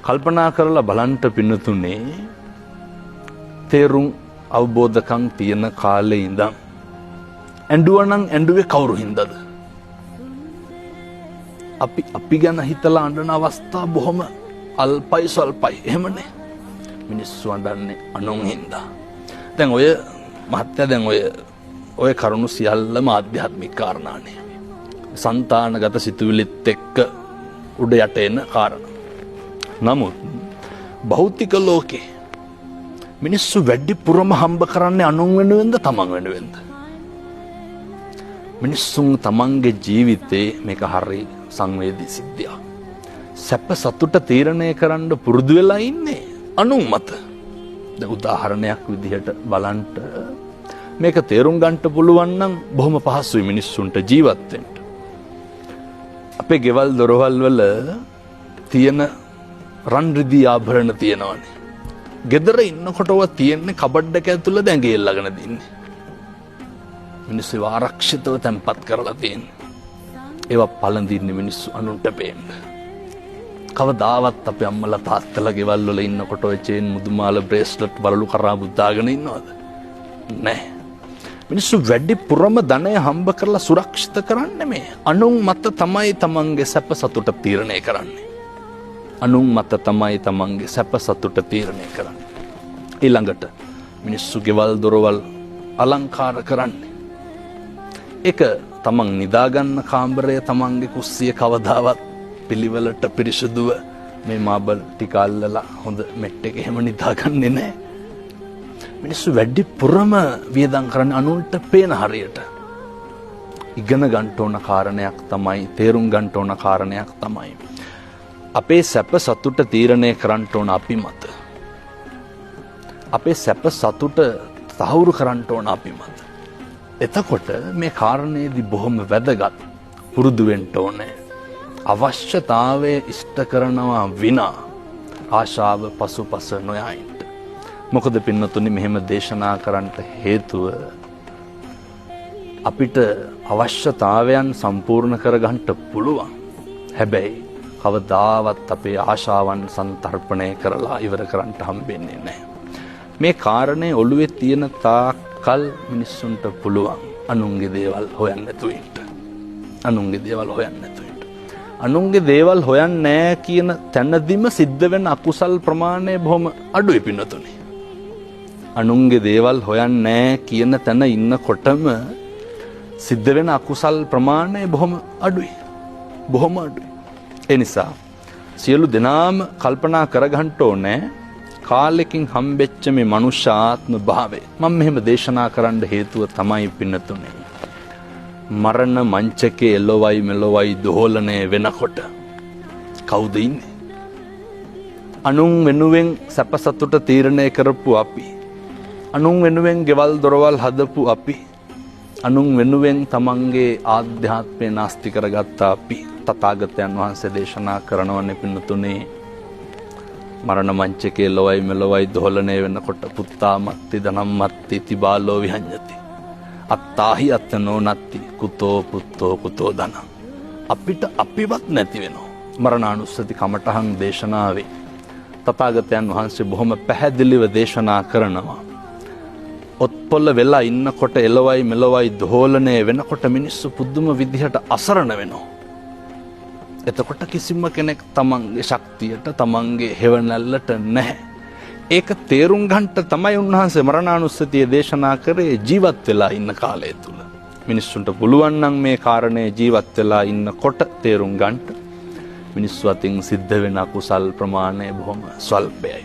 කල්පනා කරලා බලන්ට පින්නතුනේ, තේරුම් අවබෝධකම් තියෙන කාලේ ඉඳන් ඇඬුවා නම් ඇඬුවේ කවුරු හින්දාද? අපි අපි ගැන හිතලා අඬන අවස්ථා බොහොම අල්පයි ස්වල්පයි. එහෙමනේ. මිනිස්සු අඬන්නේ අනුන් හින්දා. දැන් ඔය මහත්තයා, දැන් ඔය ඔය කරුණු සියල්ලම ආධ්‍යාත්මික කාරණානේ. සන්තානගත සිතුවිලිත් එක්ක උඩ යට එන කාරණා. නමුත් භෞතික ලෝකේ මිනිස්සු වැඩිපුරම හම්බ කරන්නේ අනුන් වෙනුවෙන්ද තමන් වෙනුවෙන්ද? මිනිස්සුන් තමන්ගේ ජීවිතේ, මේක හරි සංවේදී සිද්ධියක්, සැප සතුට තීරණය කරන්න පුරුදු වෙලා ඉන්නේ අනුන් මත. දැන් උදාහරණයක් විදිහට බලන්න, මේක තේරුම් ගන්නට පුළුවන් නම් බොහොම පහසුයි මිනිස්සුන්ට ජීවත් වෙන්න. අපේ ගෙවල් දොරවල් වල තියෙන රන් රිදී ආභරණ තියෙනවනේ. ගෙදර ඉන්නකොට ඔවා තියෙන්නේ කබඩ් එක ඇතුළේ ඇඟේ එල්ලගෙන දින්නේ. මිනිස්සු ඒවා ආරක්ෂිතව තැන්පත් කරලා තියෙන්නේ. ඒවා පළඳින්නේ මිනිස්සු අනුන්ට පේන්න. කවදාවත් අපේ අම්මලා තාත්තලා ගෙවල් වල ඉන්නකොට ඔය චේන්, මුදුමාල, බ්‍රේස්ලට්, වලලු කරා බුද්දාගෙන ඉන්නවද? නෑ. මිනිස්සු වැඩිපුරම ධනය හම්බ කරලා සුරක්ෂිත කරන්නේ මේ අනුන් මත තමයි තමන්ගේ සැප සතුට තීරණය කරන්නේ. අනුන් මත තමයි තමන්ගේ සැප සතුට තීරණය කරන්නේ. ඊළඟට මිනිස්සු ගෙවල් දොරවල් අලංකාර කරන්නේ. ඒක තමන් නිදාගන්න කාමරය, තමන්ගේ කුස්සිය කවදාවත් පිළිවෙලට පිරිසුදුව මේ මාබල් ටික අල්ලලා හොඳ මෙට් එක එහෙම නිදාගන්නේ නැහැ. මිනිස්සු වැඩිපුරම වියදම් කරන්නේ අනුන්ට පේන හරියට. ඉගෙන ගන්න ඕන කාරණයක් තමයි, තේරුම් ගන්න ඕන කාරණයක් තමයි, අපේ සැප සතුට තීරණය කරන්න ඕන අපි මත. අපේ සැප සතුට තහවුරු කරන්න ඕන අපි මත. එතකොට මේ කාරණේදී බොහොම වැදගත් පුරුදු වෙන්න ඕනේ. අවශ්‍යතාවය ඉෂ්ට කරනවා විනා ආශාව පසුපස නොයා ඉන්න. මොකද පින්නතුනි, මෙහෙම දේශනා කරන්නට හේතුව අපිට අවශ්‍යතාවයන් සම්පූර්ණ කරගන්න පුළුවන්. හැබැයි කවදාවත් අපේ ආශාවන් සන්තර්පණය කරලා ඉවර කරන්න හම්බෙන්නේ නැහැ. මේ කාරණේ ඔළුවේ තියෙන තාක්කල් මිනිස්සුන්ට පුළුවන් අනුන්ගේ දේවල් හොයන්න නැතුව ඉන්න. අනුන්ගේ දේවල් හොයන්න නැතුව ඉන්න. අනුන්ගේ දේවල් හොයන්නේ නැහැ කියන තැනදිම සිද්ධ වෙන අකුසල් ප්‍රමාණය බොහොම අඩුයි පින්නතුනේ. අනුන්ගේ දේවල් හොයන්නේ නැහැ කියන තැන ඉන්නකොටම සිද්ධ වෙන අකුසල් ප්‍රමාණය බොහොම අඩුයි. බොහොම අඩුයි. ඒ නිසා සියලු දෙනාම කල්පනා කරගන්න ඕනේ කාලෙකින් හම්බෙච්ච මේ මනුෂ්‍ය ආත්ම භාවය. මම මෙහෙම දේශනා කරන්න හේතුව තමයි පින්නතුනේ, මරණ මංචකේ එලොවයි මෙලොවයි දෝලණය වෙනකොට කවුද ඉන්නේ? අනුන් වෙනුවෙන් සැප සතුට තීරණය කරපු අපි, අනුන් වෙනුවෙන් ගෙවල් දොරවල් හදපු අපි, අනුන් වෙනුවෙන් තමන්ගේ ආධ්‍යාත්මය නාස්ති කරගත්ත අපි. තථාගතයන් වහන්සේ දේශනා කරනවනේ පින්නතුනේ, මරණ මංචකේ ලොවයි මෙලොවයි දෝලණය වෙනකොට පුත්තා මත්ති ධනම් මත්ති තිබාලෝ විහඤ්ඤති අත්තාහි අත්තනෝ නත්ති කුතෝ පුත්තෝ කුතෝ ධනං. අපිට අපිවත් නැති වෙනවා. මරණානුස්සති කමඨහං දේශනාවේ තථාගතයන් වහන්සේ බොහොම පැහැදිලිව දේශනා කරනවා. ඔත්පොළ වෙලා ඉන්නකොට එලොවයි මෙලොවයි දෝලණය වෙනකොට මිනිස්සු පුදුම විදිහට අසරණ වෙනවා. එතකොට කිසිම කෙනෙක් තමන්ගේ ශක්තියට, තමන්ගේ හෙවණැල්ලට නැහැ. ඒක තේරුම් ගන්නට තමයි උන්වහන්සේ මරණානුස්සතිය දේශනා කරේ ජීවත් වෙලා ඉන්න කාලය තුල. මිනිස්සුන්ට පුළුවන් නම් මේ කාරණේ ජීවත් වෙලා ඉන්නකොට තේරුම් ගන්නට, මිනිස්සු අතින් සිද්ධ වෙන අකුසල් ප්‍රමාණය බොහොම ස්වල්පයයි.